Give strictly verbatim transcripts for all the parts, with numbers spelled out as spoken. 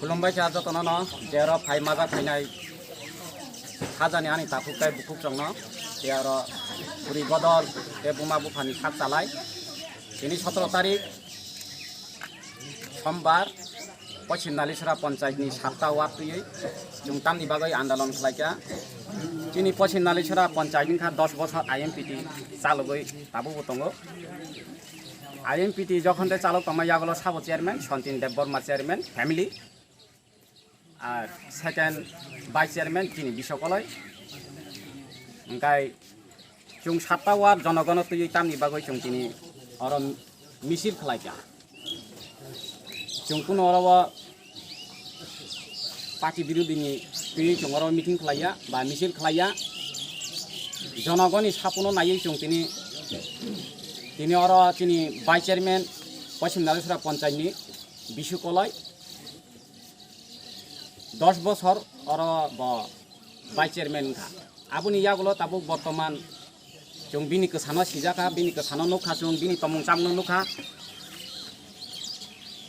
Khulumbai kha jotono no, je oro phai maja phainai khajani ani takhuk tei bukhuk chwngno, je oro bwrwi bodol tei buma buphani sak chalai. Tini sotoro tarik Sombar, Poschim Nalisora Panchayat ni satta ward twiwi chwng tamni bagwi andolon khlaikha. Chini Poschim Nalisora Panchayat wngkha dos bosor I M P T chalogwi tabukbo tongo. I M P T jokhon tei chalok tongma yagulo sabo chairman, Sontin Debbarma chairman, family. Ar second vice chairman chini Biswa Koloi. Hingkai chwng satta ward jonogono twiwi tamni bagwi chwng tini oro misil khlaikha. Chwng kuno oro o party birodini twiwi chwng oro meeting khlaiya ba misil khlaiya. Jonogoni sapono naiwi chwng tini, tini oro chini vice chairman Poschim Nalisora Panchayat ni Biswa Koloi. Dos bosor oro bo vice chairman wngkha. Aboni yagulo tabuk bortoman chwng bini kwsano sijakha, bini kwsano nukha, chwng bini tongmung chamungno nukha.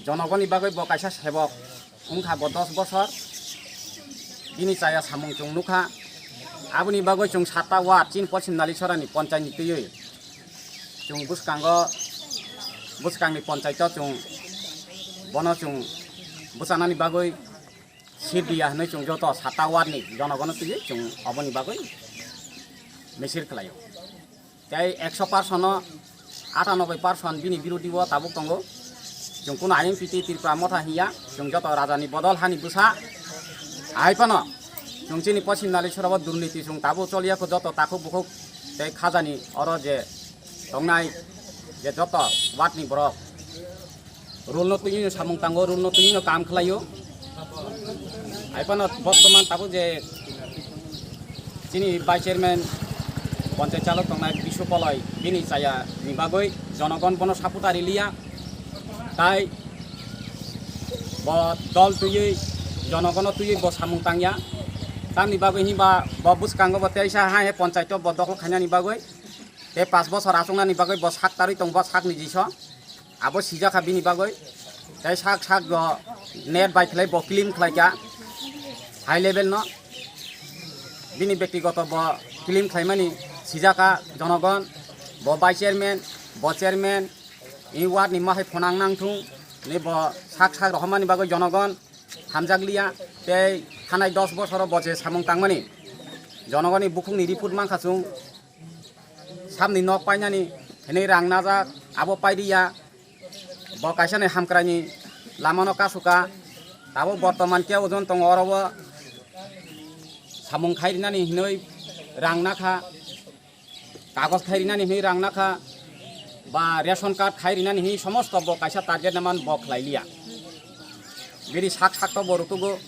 Jonogoni bagwi bo kaisa sebok wngkha bo dos bosor. Bini chaya samung chwng nukha. Aboni bagwi chwng satta ward chini Poschim Nalisorani Panchayat ni twiwi chwng bwskango, bwskangni Panchayat o chwng bono chwng bwchanani bagwi seat diya hwnwi chwng joto satta ward ni jonogono twiwi chwng oboni bagwi misil khlaio. Tei ekso percent no atanoboi percent bini birodi o tabuk tongo. Chwng kuno I M P T Tripura Motha hiya, chwng joto raja ni bodol hani bwsa. Hai phano chwng chini Poschim Nalisora o durniti chwng tabuk choliya kho, joto takhuk bukhuk tei khajani oro je tongnai je joto ward ni borok rule no twiwi no samung tango, rule no twiwi no kam khlaio. Hai phano bortoman tabuk je chini vice chairman Panchayat chalok tongnai Biswa Koloi bini chaya ni bagwi jonogon bono support riliya. Tai bo dol twiwi jonogono twiwi bo samung tangya. Tamni bagwi hinba bo bwskango bo teisa ha he Panchayat o bo dokhol khainani bagwi. Tei paanch bosor achuknani bagwi bo sak tarwi tong, bo sakni jiso. Abo sijakha bini bagwi. Tei sak sak bo net bai khlai bo claim khlaikha high level no. Bini bektigoto bo claim khlaimani sijakha jonogon, bo vice chairman, bo chairman, i ward ni mahai phonang nangthung, ni bo sak sak rohormani bagwi jonogon hamjakliya. Tei thanai dos bosoro bo je samung tangmani jonogoni bukhukni report mankha chwng. Samni nok painani hinwi rang najak, abo pairiya. Bo kaisani hamkraini lamano kasuka. Tabuk bortoman khe ojon tongo oro o samung khai rinani hinwi rang nakha, kagoj khai rinani hinwi rang nakha, ba ration card khai rinani hinwi somosto bo kaisa target naman bo khlai liya. Bini sak sak to bo rutugo.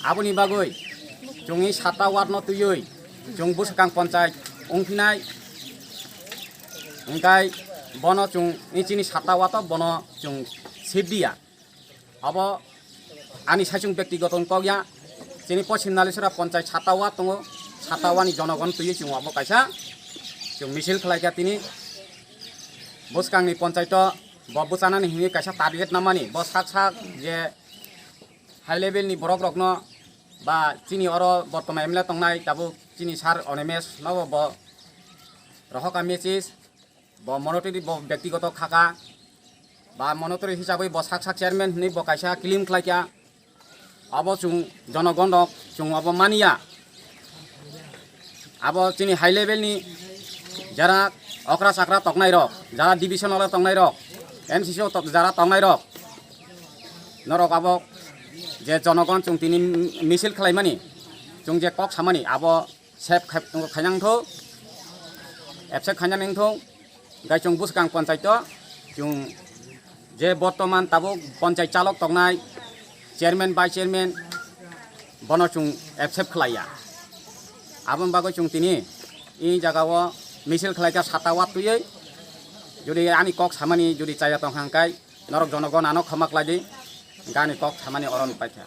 Aboni bagwi chwngni satta ward no twiwi chwng bwswkang Panchayat wngphinai. Hingkai bono chwng ni chini satta ward o bono chwng sip diya. Abo ani saichung bektigoto wng kok ya. Chini Poschim Nalisora Panchayat satta ward tongo. Satta ward ni jonogon twiwi chwng abo kaisa chwng misil khlaikha tini. Bwskangni Panchayat o bo bwchanani hinwi kaisa target namani. Bo sak sak je high level ni borok rokno ba chini oro bortoman M L A tongnai tabuk chini sir Onimesh nobo bo rohorkha message, bo monetary bo bektigoto khaka, ba monetary hisabwi bo sak sak chairman hinwi bo kaisa claim khlaikha. Abo chwng jonogon rok chwng abo maniya. Abo chini high level ni jara okra chakra toknai rok, jara divisional tongnai rok, M C C o tok-, jara tongnai rok, norok abo je jonogon chwng tini misil khlaimani, chwng je kok samani abo sep khai-, khainang thung, absent khainang thung. Hingke chwng bwskang Panchayat o chwng je bortoman tabuk Panchayat chalok tongnai chairman, vice chairman bono chwng accept khlaiya. Aboni bagwi chwng tini i jaga o misil khlaikha satta ward twiwi. Jodi ani kok samani jodi chaya tongkha hingke norok jonogon ano khama khlaidi, hingke ani kok samani oro ni paikha.